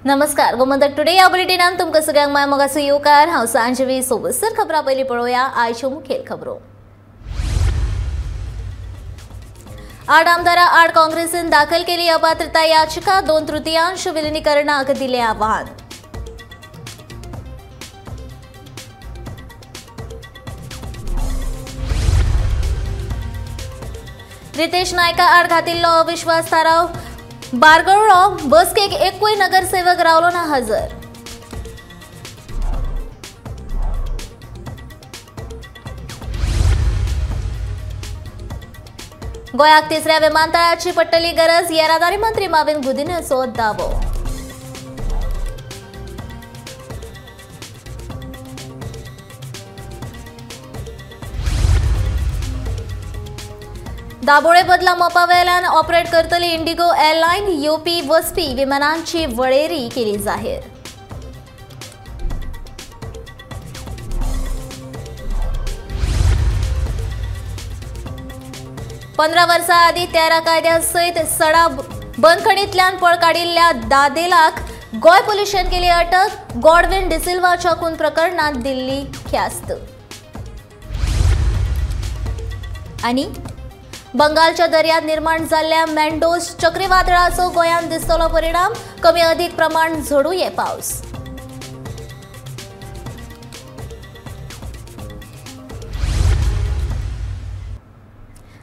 नमस्कार, गोमंतक टुडे या बुलेटिनान तुमकां सगळ्यांक माय मोगाचो येवकार। हांव सांजवी सोबसर खबरां पयलीं पळोवया आयच्यो मुखेल खबरो। आठ आमदारां आड काँग्रेसीन दाखल केली अपात्रता याचिका, 2/3 विलिनीकरणाक दिलें आव्हान। रितेश नायका आड घातिल्लो अविश्वास थाराव बारगळ्ळो, बसकेक एकूय नगरसेवक रावलो ना हजर। गोंयाक तिसऱ्या विमानतळाची पडटली गरज, येरादारी मंत्री माविन गुदिन्होचो दावो। दाबोळे बदला मोपा वेल्यान ऑपरेट करतली इंडिगो एअरलायन, येवपी वचपी विमानांची वळेरी केली जाहीर। पंदरा वर्सां आदीं 13 कायद्या सयत सडा बंदखणींतल्यान पळ काडिल्ल्या दादेलाक गोंय पुलिशेन केली अटक, गॉडविन डिसिल्वाच्या खून प्रकरणांत दिल्ली ख्यास्त। आनी बंगालच्या दर्यांत निर्माण जाल्ल्या मॅन्डोस चक्रीवादळाचो गोंयांत दिसतलो परिणाम, कमी अधिक प्रमाण झडुये पावस।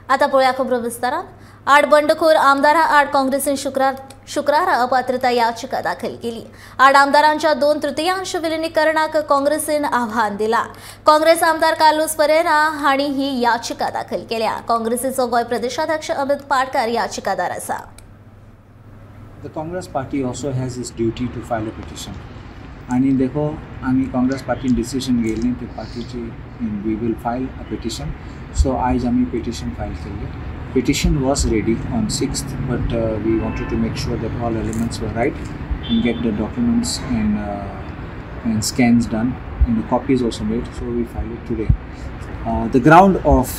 आता पळोवया खबरो विस्तारान। आठ बंडखोर आमदारां आड काँग्रेसीन शुक्रारा अपात्रता याचिका दाखल केली। आठ आमदारांच्या 2/3 विलिनीकरणाक काँग्रेसीन आव्हान दिला। काँग्रेस आमदार कार्लुस फरेरा हांणी ही याचिका दाखल केल्या। काँग्रेसीचो गोंय प्रदेशाध्यक्ष अमित पाटकर याचिकादार आसा। The Congress party also has its duty to file a petition. आनी देखो आमी काँग्रेस पार्टीन डिसिजन घेयलें ते पार्टीची we will file a petition. So आयज आमी पिटिशन फायल केल्लें। Petition was ready on 6th, but we wanted to make sure that all elements were right and get the documents and scans done and the copies also made, so we filed it today. The ground of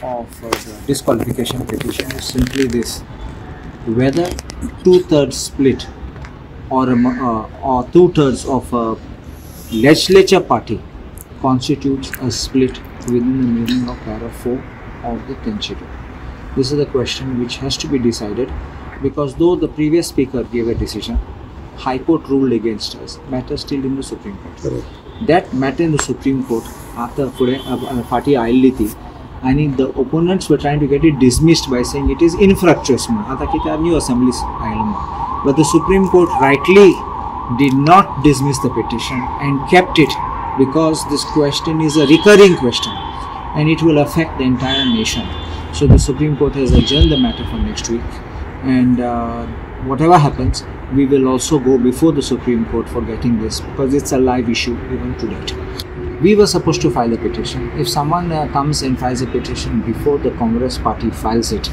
the disqualification petition is simply this: whether 2/3 split or 2/3 of a legislature party constitutes a split within the meaning of para 4 of the 10th schedule. This is a question which has to be decided, because though the previous speaker gave a decision, High Court ruled against us, matter still in the Supreme Court. Correct. That matter in the Supreme Court after party आयिल्ली ती आनी the opponents were trying to get it dismissed by saying it is infructuous म्हणून. आतां कित्याक new assemblies आयला म्हणून. But the Supreme Court rightly did not dismiss the petition and kept it, because this question is a recurring question and it will affect the entire nation. So the Supreme Court has adjourned the matter for next week, and whatever happens, we will also go before the Supreme Court for getting this, because it's a live issue even to date. We were supposed to file a petition. If someone comes and files a petition before the Congress party files it,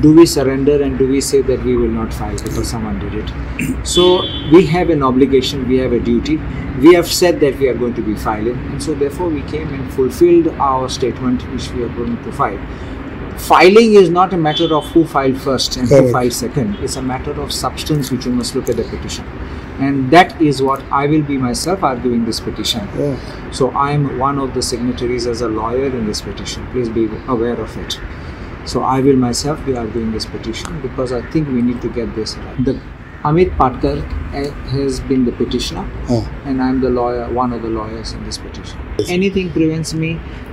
do we surrender and do we say that we will not file because someone did it? So we have an obligation, we have a duty. We have said that we are going to be filing, and so therefore we came and fulfilled our statement which we are going to file. Filing is not a matter of who filed first and who filed second. It's a matter of substance which you must look at the petition. And that is what I will be myself arguing this petition. Yeah. So I am one of the signatories as a lawyer in this petition. Please be aware of it. So I will myself be arguing this petition, because I think we need to get this right. The Amit Patkar has been the petitioner, and I am the lawyer, one of the lawyers in this petition. Yes. Anything prevents me.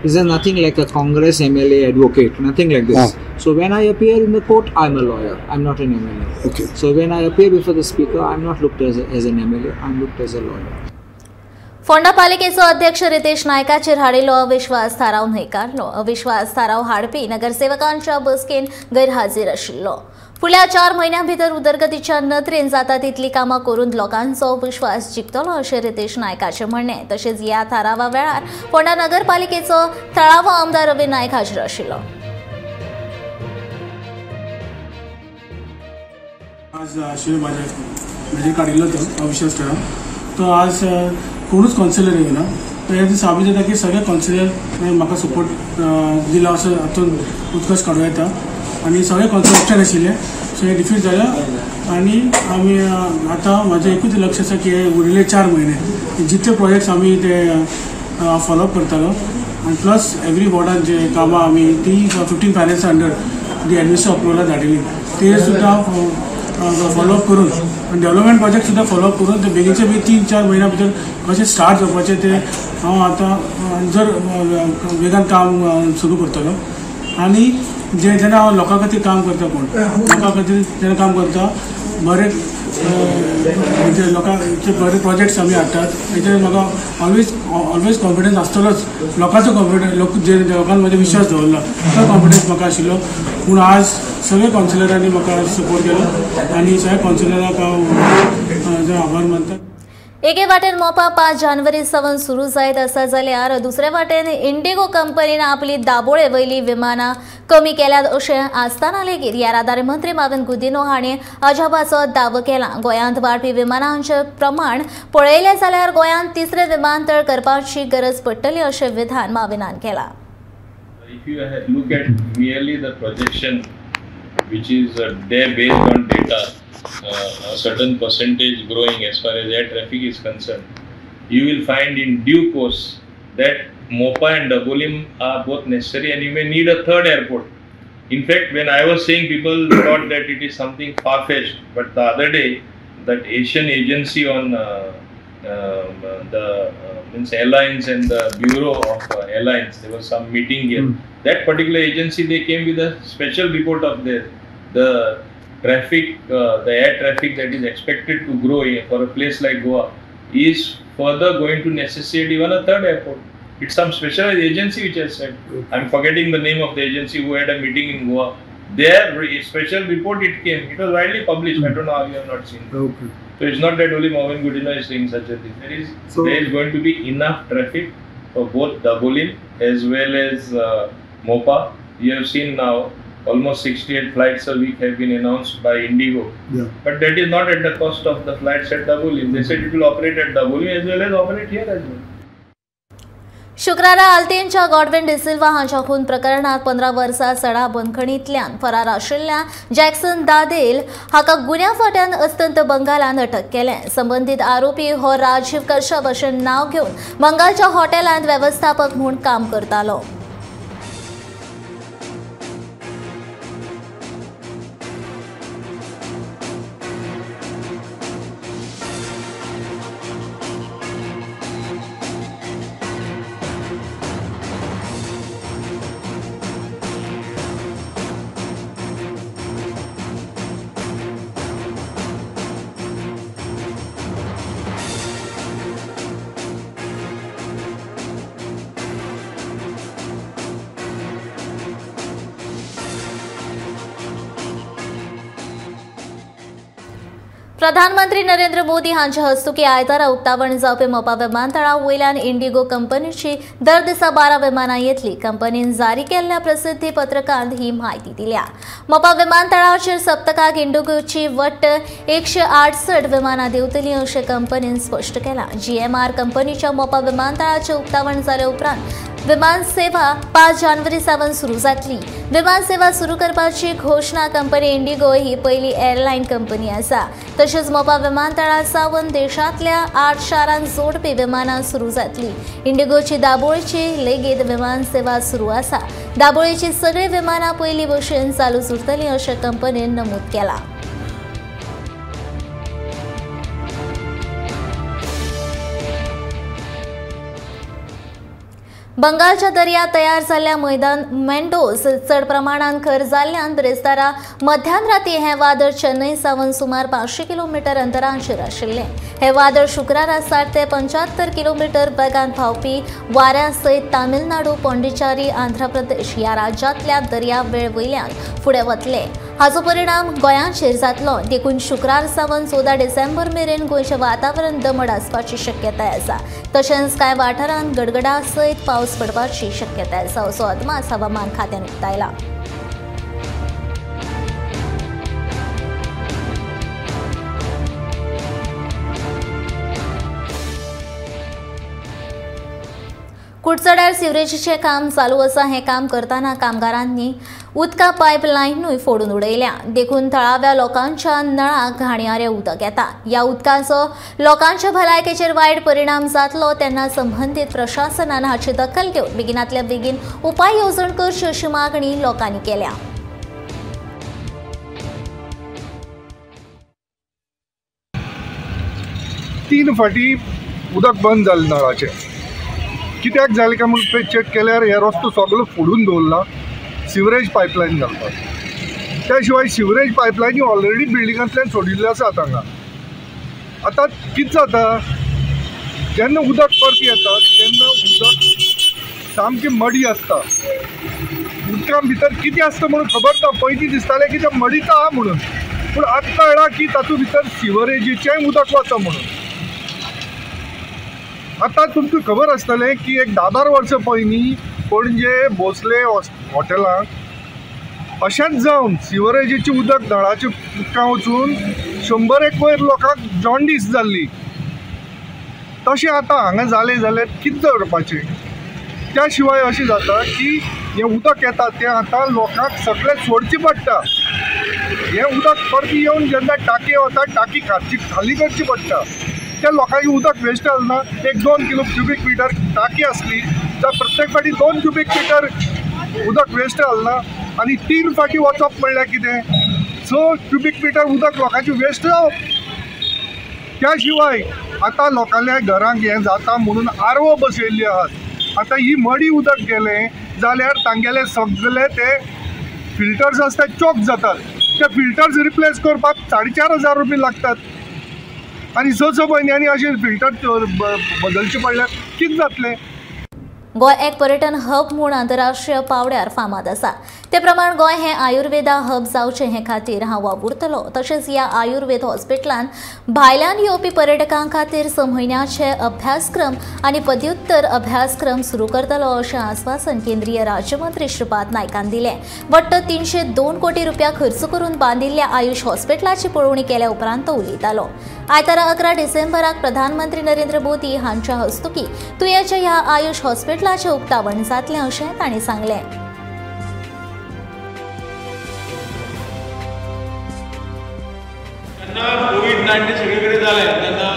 Is there nothing like a Congress MLA advocate, nothing like this. So when I appear in the court, I am a lawyer, I am not an MLA. Okay. So when I appear before the speaker, I am not looked as an MLA, I am looked as a lawyer. Ponda पालिकेचो अध्यक्ष रितेश नायकाचेर हाडिल्लो अविश्वास थाराव न्हयकारलो। अविश्वास थाराव हाडपी नगरसेवकांच्या बसकेन गैरहाजीर आशिल्लो। फुडल्या 4 म्हयन्यां भितर उदरगतीच्या नदरेन जाता तितली कामां करून लोकांचो विश्वास जिखतलो अशें रितेश नायकाचें म्हणणें। तशेंच ह्या थारावा वेळार फोंडा नगरपालिकेचो थळावो आमदार रवी नायक हाजीर आशिल्लो। आज शिवभाजप काडिल्लो तो अविश्वास थाराव, तो आज कोणूच कौन्सिलर येवना, तर हें साबीत जाता की सगळे कौन्सिलर म्हाका सपोर्ट दिला असो हातून उत्कर्श काडूं येता आनी सगळे कौन्सिलर ऑप्शन आशिल्ले। सो हे डिफीट जाल्या आनी आमी आतां म्हाजें एकूच लक्ष आसा की उरिल्ले 4 म्हयने जितले प्रोजेक्ट्स आमी ते फॉलोअप करतालो आनी प्लस एवरी वॉर्डान जे कामां आमी ती 15 फायनान्स अंडर ती एडमिनिस्ट्रेशन अप्रुवला धाडिल्ली ते सुद्दां फॉलोअप करून आनी डेव्हलपमेंट प्रोजेक्ट सुद्दां फॉलोअप करून ते बेगीनचे बेगीन 3-4 म्हयन्या भितर कशें स्टार्ट जावपाचें ते हांव आतां जर वेगान काम सुरू करतलो. आनी जे जेन्ना हांव लोकां खातीर काम करता, कोण लोकां खातीर जेन्ना काम करता बरे म्हणजे लोकांचे बरे प्रोजेक्ट्स आमी हाडटात हेचेर म्हाका ऑलवेज ऑलवेज कॉन्फिडन्स आसतलोच. लोकांचो कॉन्फिडन्स, लोक जे लोकांनी म्हजेर विश्वास दवरला तो कॉन्फिडन्स म्हाका आशिल्लो. पूण आज सगळे कावन्सिलरांनी म्हाका सपोर्ट केलो आनी सगळ्या कावन्सिलरांक हांव आभार मानता. एके वाटेन मोपा 5 जानेवारी सावन सुरू जायत आसा जाल्यार दुसरे वाटेन इंडिगो कंपनीन आपली दाबोळे वयली विमानां कमी केल्यात अशें आसतना लेगीत येरादारी मंत्री माविन गुदिन्हो हांणी अजापाचो दावो केला. गोंयांत वाडपी विमानांचें प्रमाण पळयलें जाल्यार गोंयांत तिसरें विमानतळ करपाची गरज पडटली अशें विधान माविनान केलां. If you look at merely the projection which is there based on data, a certain percentage growing as far as air traffic is concerned, you will find in due course that Mopa and Dabolim are both necessary and you may need a third airport. In fact, when I was saying, people thought that it is something far-fetched, but the other day that Asian agency on the means airlines and the Bureau of Airlines, there was some meeting here. That particular agency, they came with a special report of the traffic, the air traffic that is expected to grow for a place like Goa is further going to necessitate even a third airport. It's some specialized agency which has said. I'm forgetting the name of the agency who had a meeting in Goa. Their special report, it came. It was widely published. I don't know how you have not seen it. Okay. So it's not that only Mauvin Godinho is saying such a thing. There is going to be enough traffic for both Dabolim as well as Mopa. You have seen now almost 68 flights a week have been announced by Indigo. Yeah. But that is not at the cost of the flights at Dabolim. They said it will operate at Dabolim as well as operate here as well. शुक्रारा आल्तेनच्या Godwin D'Silva हांच्या खून प्रकरणात 15 वर्सां सडा बंदखणींतल्यान फरार आशिल्ल्या Jackson Dadel हाका गुन्यांव फांट्यान अस्तंत बंगालान अटक केलें. संबंदीत आरोपी हो राजीव कश्यप अशें नांव घेवन बंगालच्या हॉटेलांत वेवस्थापक म्हूण काम करतालो. प्रधानमंत्री नरेंद्र मोदी हांचे हस्तुकी आयतारा उक्तावण जावपी मोपा विमानतळा वयल्यान इंडिगो कंपनीची दर दिसा 12 विमानां येतली. कंपनीन जारी केल्ल्या प्रसिद्धी पत्रकांत ही म्हायती दिल्या. मोपा विमानतळाचेर सप्तकाक इंडिगोची वट्ट 168 विमानां देंवतली अशें कंपनीन स्पश्ट केलां. जीएमआर कंपनीच्या मोपा विमानतळाचें उक्तावण जाले उपरांत विमान सेवा 5 जानेवारी सावन सुरू जातली. विमान सेवा सुरू करपाची घोशणा कंपनी इंडिगो ही पयली एअरलायन कंपनी आसा. तशेंच मोपा विमानतळा सावन देशांतल्या 8 शारांक जोडपी विमानां सुरू जातली. इंडिगोची दाबोळीची लेगीत विमान सेवा सुरू आसा. दाबोळीची सगळीं विमानां पयलीं भशेन चालूच उरतलीं अशें कंपनीन नमूद केलां. बंगालच्या दर्यात तयार जाल्ल्या मैदान मेंडोस चड प्रमाणान खर जाल्ल्यान बिरेस्तारा मध्यानराती हें वादळ चेन्नई सावन सुमार 500 किलोमिटर अंतराचेर आशिल्लें. हें वादळ शुक्रारा 60 ते 75 किलोमिटर वेगान धांवपी वाऱ्या सयत तामिळनाडू, पॉंडिचेरी, आंध्र प्रदेश ह्या राज्यांतल्या दर्यावेळ वयल्यान फुडें वतलें. हाचो परिणाम गोंयांचेर जातलो. देखून शुक्रार सावन 14 डिसेंबर मेरेन गोंयचें वातावरण दमट आसपाची शक्यताय आसा. तशेंच कांय वाठारांत गडगडा सयत पावस पडपाची शक्यताय आसा असो अदमास हवामान खात्यान उक्तायला. कुडचड्यार सिवरेजीचें काम चालू आसा. हें काम करतना कामगारांनी उदका पायपलायनूय फोडून उडयल्या, देखून थळाव्या लोकांच्या नळाक घाणयारें उदक येता. ह्या उदकाचो लोकांच्या भलायकेचेर वायट परिणाम जातलो तेन्ना संबंदीत प्रशासनान हाची दखल घेवन बेगिनातल्या बेगीन उपाय येवजण करची अशी मागणी लोकांनी केल्या. तीन फाटी उदक बंद जालें नळाचें. कित्याक जालें काय म्हूण चॅक केल्यार हे रस्तो सगळो फोडून दवरला सिवरेज पायपलायन घालपाक. त्या शिवाय सिवरेज पायपलायनी ऑलरेडी बिल्डिंगांतल्यान सोडिल्ल्यो आसात हांगा. आतां कितें जाता, जेन्ना उदक परत येता तेन्ना उदक सामकी मडी आसता. उदकां भितर कितें आसता म्हणून खबर ना. पयलीं दिसतालें की तें मडीच आहा म्हणून, पूण आतां कळ्ळां की तातूंत भितर सिवरेजीचेंय उदक वता म्हणून. आतां तुमकां खबर आसतलें की एक 10-12 वर्सां पयलीं पणजे भोसले हॉटेलांत अशेंच जावन सिवरेजीचें उदक नळाच्या उदकां वचून 100 वयर लोकांक जॉन्डीस जाल्ली. तशें आतां हांगा जालें जाल्यार कितें करपाचें? त्या शिवाय अशें जाता की हें उदक येता तें आतां लोकांक सगळें सोडचें पडटा. हें उदक परतें येवन जेन्ना टाकये वता, टाकी खाली करची पडटा. त्या लोकांक उदक वेस्ट जालना. एक 2 किलो क्युबीक मिटर टाकी आसली तर प्रत्येक फाटी 2 क्युबीक मिटर उदक वेस्ट जालना. आनी 3 फाटी वचप म्हणल्यार कितें, 6 क्युबीक मिटर उदक लोकांचें वेस्ट जावप. त्या शिवाय आतां लोकांल्या घरांक हें जाता म्हणून आरवो बसयल्ली आहात. आतां ही मडी उदक गेलें जाल्यार तांगेले सगळे ते फिल्टर्स आसता चोक जातात. ते फिल्टर्स रिप्लेस करपाक 4,500 रुपया लागतात. आनी 6-6 म्हयन्यांनी अशें फिल्टर बदलचें पडल्यार कितें जातलें? गोंय एक पर्यटन हब म्हूण आंतरराष्ट्रीय पावड्यार फामाद आसा. ते प्रमाण गोंय हें आयुर्वेदा हब जावचें हे खातीर हांव वावुरतलो. तशेंच ह्या आयुर्वेद हॉस्पिटलान भायल्यान येवपी पर्यटकां खातीर 6 म्हयन्याचे अभ्यासक्रम आनी पदव्युत्तर अभ्यासक्रम सुरू करतलो अशें आस्वासन केंद्रीय राज्यमंत्री श्रीपाद नायकान दिलें. वट्ट 302 कोटी रुपया खर्च करून बांदिल्ल्या आयुष हॉस्पिटलाची पळोवणी केल्या उपरांत तो उलयतालो. आयतारा 11 डिसेंबराक प्रधानमंत्री नरेंद्र मोदी हांच्या हस्तुकीं तुयेच्या ह्या आयुष हॉस्पिटलाचें उक्तावण जातलें अशें तांणी सांगलें. जेन्ना कोवीड-19 सगळे कडेन जालें तेन्ना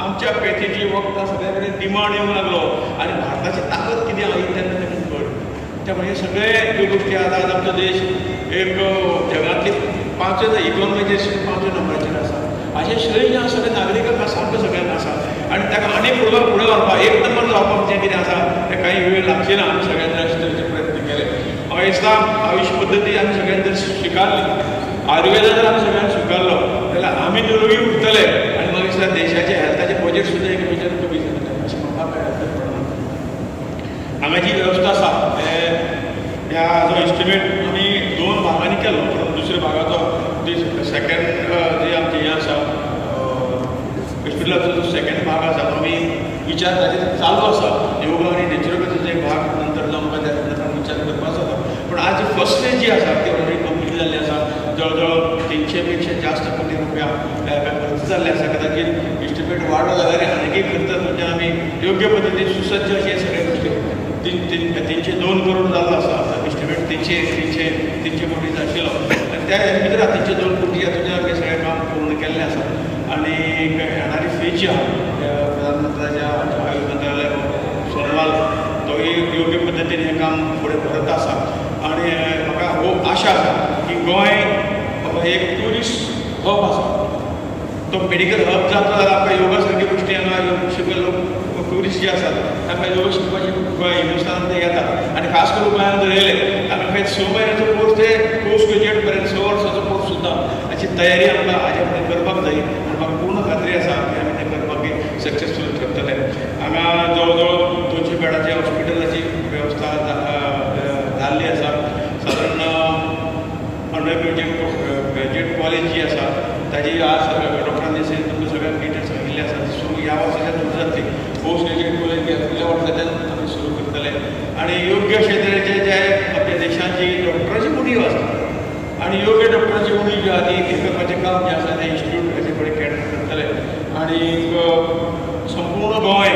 आमच्या पेथीची वखदां सगळे कडेन डिमांड येवंक लागलो आनी भारताची ताकद कितें आहा ही तेन्ना तांकां कळ्ळी. त्यामुळे सगळे ज्यो गोश्टी आसा, आज आमचो देश एक जगांतली 5व्या इकॉनॉमीचेर 5व्या नंबराचेर आसा. अशें श्रेय जें आसा तें नागरिकांक आसा, आमकां सगळ्यांक आसा आनी ताका आनी फुडें फुडें व्हरपाक एक नंबर जावपाक जें कितें आसा तें कांय वेळ लागची ना. आमी सगळ्यांनी अशे तरेचे प्रयत्न केले. म्हाका दिसता आयुष पद्दती आमी सगळ्यांनी जर स्विकारली, आयुर्वेदा जर आमी सगळ्यांनी स्विकारलो जाल्यार आमी निरोगी उरतले आनी म्हाका दिसता देशाचे हेल्थाचे बजेट सुद्दां एक मेजर कमी जातलें अशें म्हाका कांय हरकत पडना. हांगा जी वेवस्था आसा ह्या जो एस्टिमेट आमी 2 भागांनी केलो, पूण दुसऱ्या भागाचो सेकेंड जे आमचें हें आसा हॉस्पिटलाचो जो सेकेंड भाग आसा तो आमी विचार ताचेर चालू आसा. योगा आनी नॅचरोपॅथीचो एक भाग नंतर जो आमकां त्या संदर्भात विचार करपाचो आसा. पूण आज फर्स्ट स्टेज जी आसा ती ऑलरेडी कंप्लीट जाल्ली आसा. जवळ जवळ 300 पेक्षा जास्त कोटी रुपया खर्च जाल्ले आसा. कदाचित एस्टिमेट वाडलो जाल्यार आनीकय खर्च म्हणजे आमी योग्य पद्दतीन सुसज्ज अशे सगळे गोश्टी 302 करोड जाल्लो आसा. एस्टिमेट 300 कोटीचो आशिल्लो आनी त्या भितर 302 कोटी हातूंत आमी सगळें काम पूर्ण केल्लें आसा. आनी येणारी फी जी आहा प्रधानमंत्र्याच्या आयुष मंत्रालय सोनवाल तोय योग्य पद्दतीन हें काम फुडें व्हरत आसा. आनी म्हाका खूब आशा आसा की गोंय एक ट्युरिस्ट हब आसा, तो मेडिकल हब जाता जाल्यार आमकां योगा सारक्यो गोश्टी हांगा योग शिकपी लोक ट्युरिस्ट जे आसात तांकां योग शिकपाची हिंदुस्थानांत येतात आनी खास करून गोंयांत जर येयले तांकां खंय 6 म्हयन्याचो कोर्स ते पोस्ट ग्रेज्युएट पर्यंत 6 वर्सांचो कोर्स सुद्दां हाची तयारी आमकां हाजे फुडें करपाक जाय आनी म्हाका पूर्ण खात्री आसा की आमी तें करपाक सक्सेसफूल ठरतले. हांगा जवळ जवळ 200 बेडाच्या हॉस्पिटलाची वेवस्था जाल्ली आसा. सादारण अंडर ग्रेज्युएट कॉलेज जी आसा ताजी आज डॉक्टरांनी तुमकां सगळ्यांक डिटेल्स सांगिल्ले आसा. सुरू ह्या वर्साच्यान सुरू जातली. पोस्ट ग्रेज्युएट कॉलेज फुडल्या वर्साच्यान आमी सुरू करतले आनी योग्य अशे तरेचे जे आपल्या देशांत जी डॉक्टराची उणीव आसा आनी योग्य डॉक्टराची उणीव जी आहा ती हें करपाचें काम जें आसा तें इन्स्टिट्यूट अशें फुडें कॅटर करतले. आनी संपूर्ण गोंय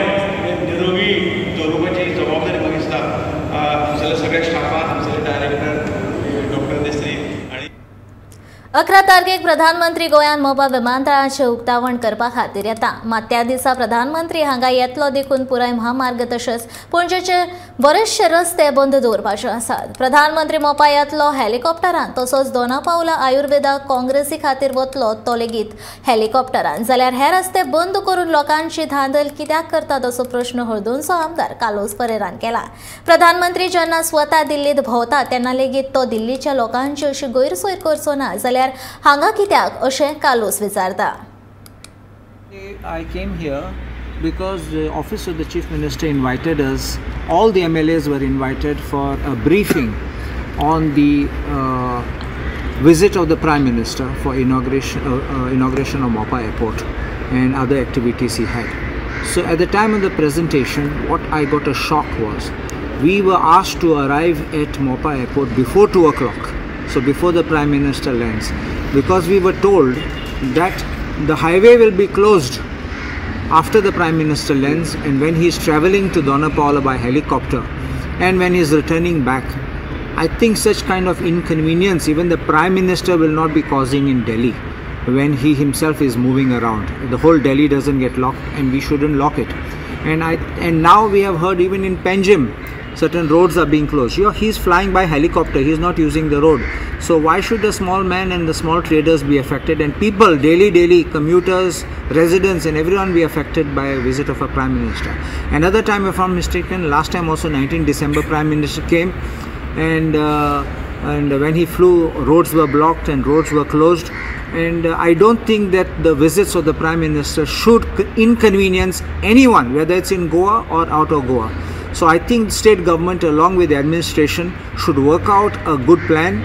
निरोगी दवरुपाची जबाबदारी म्हाका दिसता हांगसरल्या सगळ्या स्टाफान, हांगसरले डायरेक्टर डॉक्टर देसरी. 11 तारखेक प्रधानमंत्री गोंयांत मोपा विमानतळाचें उक्तावण करपा खातीर येता. मात त्या दिसा प्रधानमंत्री हांगा येतलो देखून पुराय म्हामार्ग तशेंच पणजेचे बरेचशे रस्ते बंद दवरपाचे आसात. प्रधानमंत्री मोपा येतलो हेलिकॉप्टरान, तसोच दोना पावला आयुर्वेदा काँग्रेसी खातीर वतलो तो लेगीत हेलिकॉप्टरान. जाल्यार हे रस्ते बंद करून लोकांची धांदल कित्याक करतात असो प्रश्न हळदोणचो आमदार कार्लोस परेरान केला. प्रधानमंत्री जेन्ना स्वता दिल्लीत भोंवता तेन्ना लेगीत तो दिल्लीच्या लोकांची अशी गैरसोय करचो ना जाल्यार हांगा कित्याक अशें कार्लोस विचारता. I came here because the office of the Chief Minister invited us. All the MLAs were invited for a briefing on the visit of the Prime Minister for inauguration of Mopa Airport and other activities he had. So at the time of the presentation, what I got a shock was, we were asked to arrive at Mopa Airport before 2 o'clock. So before the Prime Minister lands, because we were told that the highway will be closed after the Prime Minister lands and when he is traveling to Dona Paula by helicopter and when he is returning back. I think such kind of inconvenience even the Prime Minister will not be causing in Delhi when he himself is moving around. The whole Delhi doesn't get locked and we shouldn't lock it. And now we have heard even in Panjim certain roads are being closed. You know, he's flying by helicopter, he's not using the road. So why should the small man and the small traders be affected, and people, daily commuters, residents and everyone be affected by a visit of a Prime Minister? Another time, if I'm mistaken, last time also 19 December Prime Minister came, and when he flew, roads were blocked and roads were closed. And I don't think that the visits of the Prime Minister should inconvenience anyone, whether it's in Goa or out of Goa. So I think state government along with the administration should work out a good plan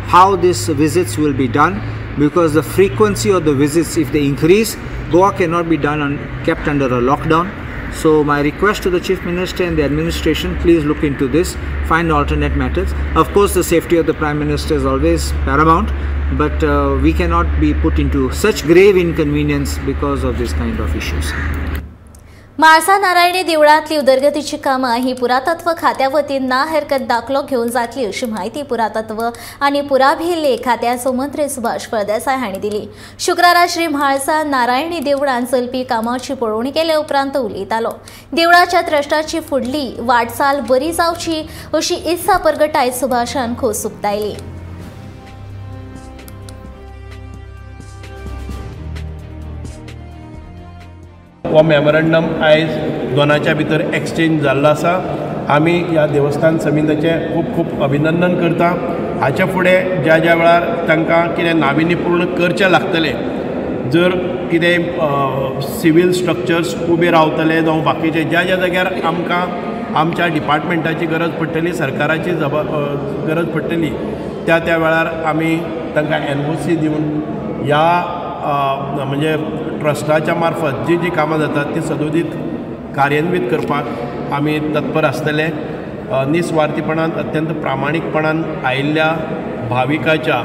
how these visits will be done, because the frequency of the visits, if they increase, Goa cannot be done and kept under a lockdown. So my request to the Chief Minister and the administration, please look into this, find alternate methods. Of course, the safety of the Prime Minister is always paramount, but we cannot be put into such grave inconvenience because of this kind of issues. Mhalsa Narayani देवळांतली उदरगतीची कामां ही पुरातत्व खात्या वतीन ना हरकत दाखलो घेवन जातली अशी म्हायती पुरातत्व आनी पुराभिलेख खात्याचो मंत्री सुभाष फळदेसाय हांणी दिली. शुक्रारा श्री म्हाळसा नारायणी देवळांत चलपी कामाची पळोवणी केले उपरांत उलयतालो. देवळाच्या ट्रस्टाची फुडली वाटचाल बरी जावची अशी इत्सा परगटायत सुभाषान खोस उक्तायली. हो मेमोरंडम आयज दोनाच्या भितर एक्सचेंज जाल्लो आसा. आमी ह्या देवस्थान समितीचें खूब खूब अभिनंदन करता. हाच्या फुडें ज्या ज्या वेळार तांकां कितें नाविन्यपूर्ण करचें लागतलें, जर कितें सिवील स्ट्रक्चर्स उबे रावतले जावं बाकीचे ज्या ज्या जाग्यार आमकां आमच्या डिपार्टमेंटाची गरज पडटली, सरकाराची गरज पडटली, त्या त्या वेळार आमी तांकां NOC दिवन ह्या म्हणजे ट्रस्टाच्या मार्फत जी जी कामां जातात ती सदोदीत कार्यान्वीत करपाक आमी तत्पर आसतले. निस्वार्थीपणान अत्यंत प्रामाणीकपणान आयिल्ल्या भाविकाच्या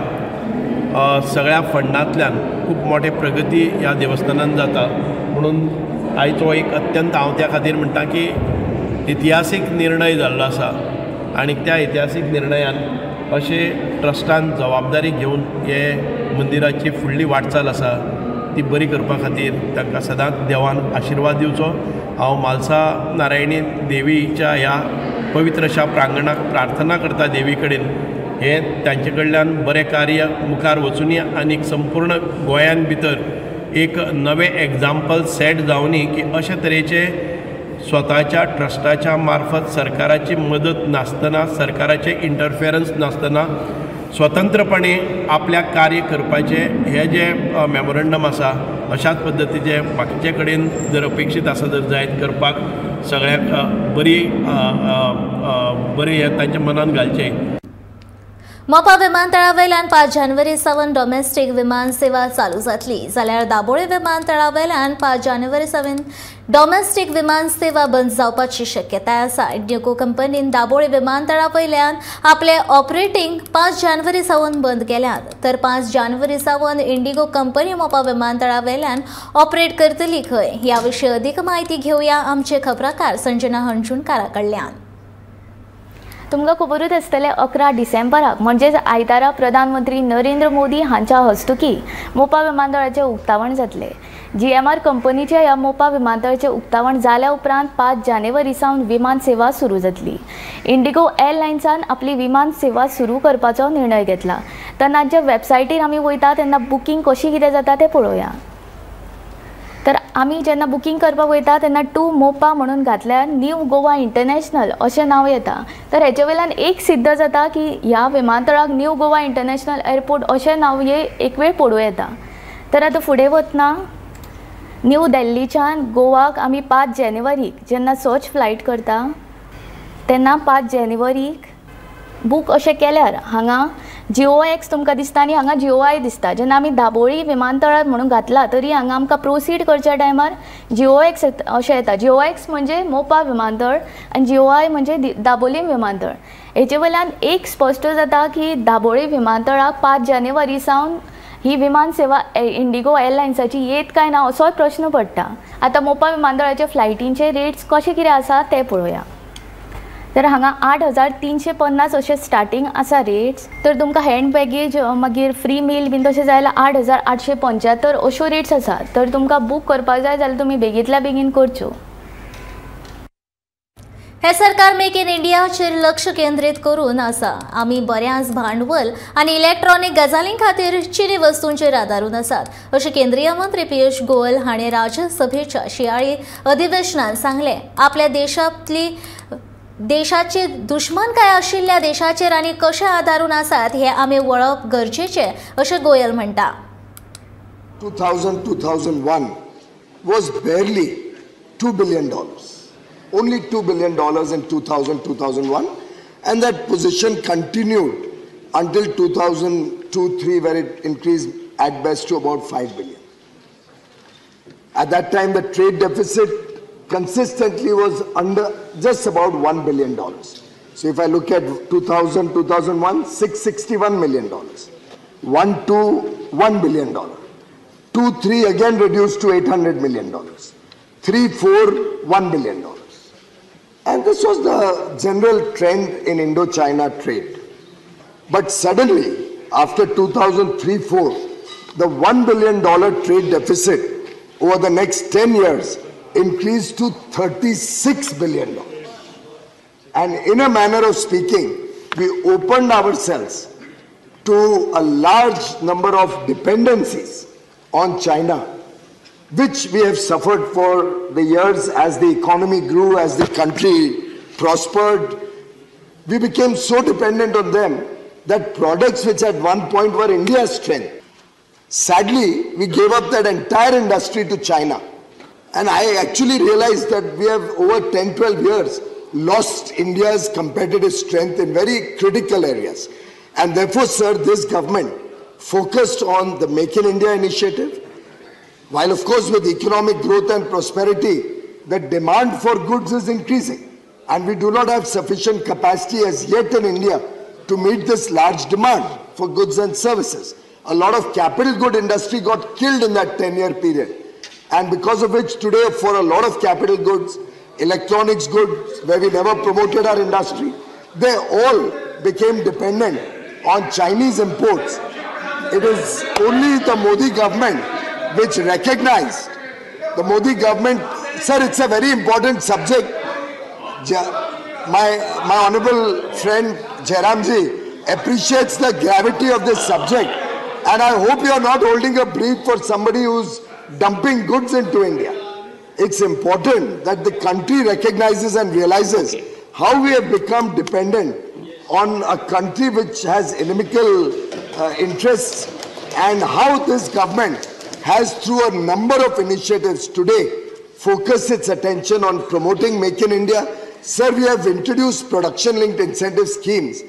सगळ्या फंडांतल्यान खूब मोठे प्रगती ह्या देवस्थानान जाता, म्हणून आयचो एक अत्यंत हांव त्या खातीर म्हणटा की इतिहासीक निर्णय जाल्लो आसा आनी त्या इतिहासीक निर्णयान अशें ट्रस्टान जबाबदारी घेवन हे मंदिराची फुडली वाटचाल आसा ती बरी करपा खातीर तांकां सदांच देवान आशिर्वाद दिवचो. हांव म्हालसा नारायणी देवीच्या ह्या पवित्र अशा प्रांगणाक प्रार्थना करता देवी कडेन, हें तांचे कडल्यान बरें कार्य मुखार वचुनी आनी संपूर्ण गोंयान भितर एक नवें एग्जाम्पल सेट जावनी की अशे तरेचे स्वताच्या ट्रस्टाच्या मार्फत सरकाराची मदत नासतना, सरकाराचें इंटरफेरन्स नासतना स्वतंत्रपणे आपल्या कार्य करपाचें हें जें मेमोरंडम आसा अशाच पद्दतीचें बाकीचे कडेन जर अपेक्षीत आसा जर जायत करपाक सगळ्यांक बरी बरी हें तांच्या मनान घालचें. मोपा विमानतळा वयल्यान 5 जानेवारी सावन डॉमेस्टीक विमान सेवा चालू जातली, जाल्यार दाबोळे विमानतळा वयल्यान 5 जानेवारी सावन डॉमेस्टीक विमान सेवा बंद जावपाची शक्यताय आसा. इंडिगो कंपनीन दाबोळे विमानतळा वयल्यान आपले ऑपरेटिंग 5 जानेवारी सावन बंद केल्यात, तर 5 जानेवारी सावन इंडिगो कंपनी मोपा विमानतळा वयल्यान ऑपरेट करतली खंय. ह्या विशीं अधिक म्हायती घेवया आमचे खबराकार संजना हणजुणकारा कडल्यान. तुमकां खबरूच आसतलें 11 डिसेंबराक म्हणजेच आयतारा प्रधानमंत्री नरेंद्र मोदी हांच्या हस्तुकी मोपा विमानतळाचें उक्तावण जातलें. GMR कंपनीच्या ह्या मोपा विमानतळाचें उक्तावण जाल्या उपरांत 5 जानेवारी सावन विमान सेवा सुरू जातली. इंडिगो एअरलायन्सान आपली विमान सेवा सुरू करपाचो निर्णय घेतला. तेन्ना वेबसायटीर आमी वयता तेन्ना बुकींग कशी कितें जाता तें पळोवया. तर आमी जेन्ना बुकींग करपाक वयता तेन्ना टू मोपा म्हणून घातल्यार न्यू गोवा इंटरनॅशनल अशें नांव येता. तर हेचे वयल्यान एक सिद्ध जाता की ह्या विमानतळाक न्यू गोवा इंटरनॅशनल एअरपोर्ट अशें नांव एक वेळ पडूं येता. तर आतां फुडें वतना न्यू दिल्लीच्यान गोवाक आमी 5 जानेवारीक जेन्ना सर्च फ्लायट करता तेन्ना 5 जानेवारीक बूक अशें केल्यार हांगा GOX तुमकां दिसता आनी हांगा GOI दिसता. जेन्ना आमी दाबोळी विमानतळार म्हणून घातला तरी हांगा आमकां प्रोसीड करच्या टायमार GOX अशें येता. GOX म्हणजे मोपा विमानतळ आनी GOI म्हणजे दाबोली विमानतळ. हेचे वयल्यान एक स्पश्ट जाता की दाबोळी विमानतळाक 5 जानेवारी सावन ही विमान सेवा इंडिगो एअरलायन्साची येत काय ना असोय प्रश्न पडटा. आतां मोपा विमानतळाचे फ्लायटींचे रेट्स कशे कितें आसा ते पळोवया. तर हांगा 8,350 अशें स्टार्टींग आसा रेट्स. तर तुमकां हँड बॅगेज मागीर फ्री मील बीन तशें जाय जाल्यार 8,875 अश्यो रेट्स आसा. तर तुमकां बूक करपाक जाय जाल्यार तुमी बेगींतल्या बेगीन करच्यो. हे सरकार मेक इन इंडियाचेर लक्ष केंद्रीत करून आसा. आमी बऱ्याच भांडवल आनी इलेक्ट्रॉनिक गजालीं खातीर चिनी वस्तूंचेर आदारून आसात, अशें केंद्रीय मंत्री पियुष गोयल हाणें राज्यसभेच्या शिंयाळी अधिवेशनात सांगलें. आपल्या देशाचे दुश्मन काय आशिल्ल्या देशाचेर आनी कशें आदारून आसात हे आमी वळप गरजेचें, अशें गोयल म्हणटा. 2000 2001 was barely $2 billion. Only $2 billion in 2000 2001, and that position continued until 2002-3, where it increased at best to about 5 billion. At that time, the trade deficit consistently was under just about $1 billion. So if I look at 2000, 2001, $661 million. 1, 2, $1 billion. 2, 3 again reduced to $800 million. 3, 4, $1 billion. And this was the general trend in Indochina trade. But suddenly, after 2003-4, the $1 billion trade deficit over the next 10 years increased to $36 billion. And in a manner of speaking, we opened ourselves to a large number of dependencies on China, which we have suffered for the years as the economy grew, as the country prospered. We became so dependent on them that products which at one point were India's strength, sadly, we gave up that entire industry to China. And I actually realized that we have over 10, 12 years lost India's competitive strength in very critical areas. And therefore, sir, this government focused on the Make in India initiative. While of course with economic growth and prosperity, the demand for goods is increasing, and we do not have sufficient capacity as yet in India to meet this large demand for goods and services. A lot of capital good industry got killed in that 10-year period, and because of which today for a lot of capital goods, electronics goods, where we never promoted our industry, they all became dependent on Chinese imports. It is only the Modi government which recognized, the Modi government, sir, it's a very important subject. My honorable friend Jairamji appreciates the gravity of this subject, and I hope you are not holding a brief for somebody who's dumping goods into India. It's important that the country recognizes and realizes how we have become dependent on a country which has inimical interests, and how this government has, through a number of initiatives today, focused its attention on promoting Make in India. Sir, we have introduced production-linked incentive schemes,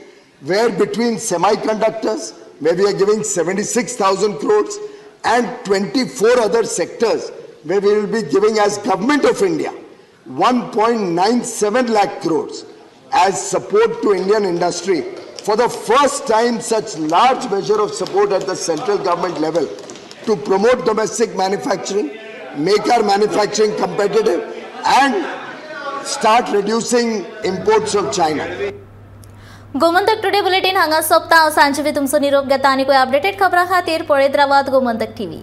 where between semiconductors, where we are giving 76,000 crores, and 24 other sectors, where we will be giving as Government of India 1.97 lakh crores as support to Indian industry. For the first time, such large measure of support at the central government level to promote domestic manufacturing, make our manufacturing competitive, and start reducing imports from China. Gomantak today bulletin हांगा सोंपता. हांव सांजवी तुमचो निरोप घेता आनी कोय updated खबरां खातीर पळयत रावात गोमंतक टीव्ही.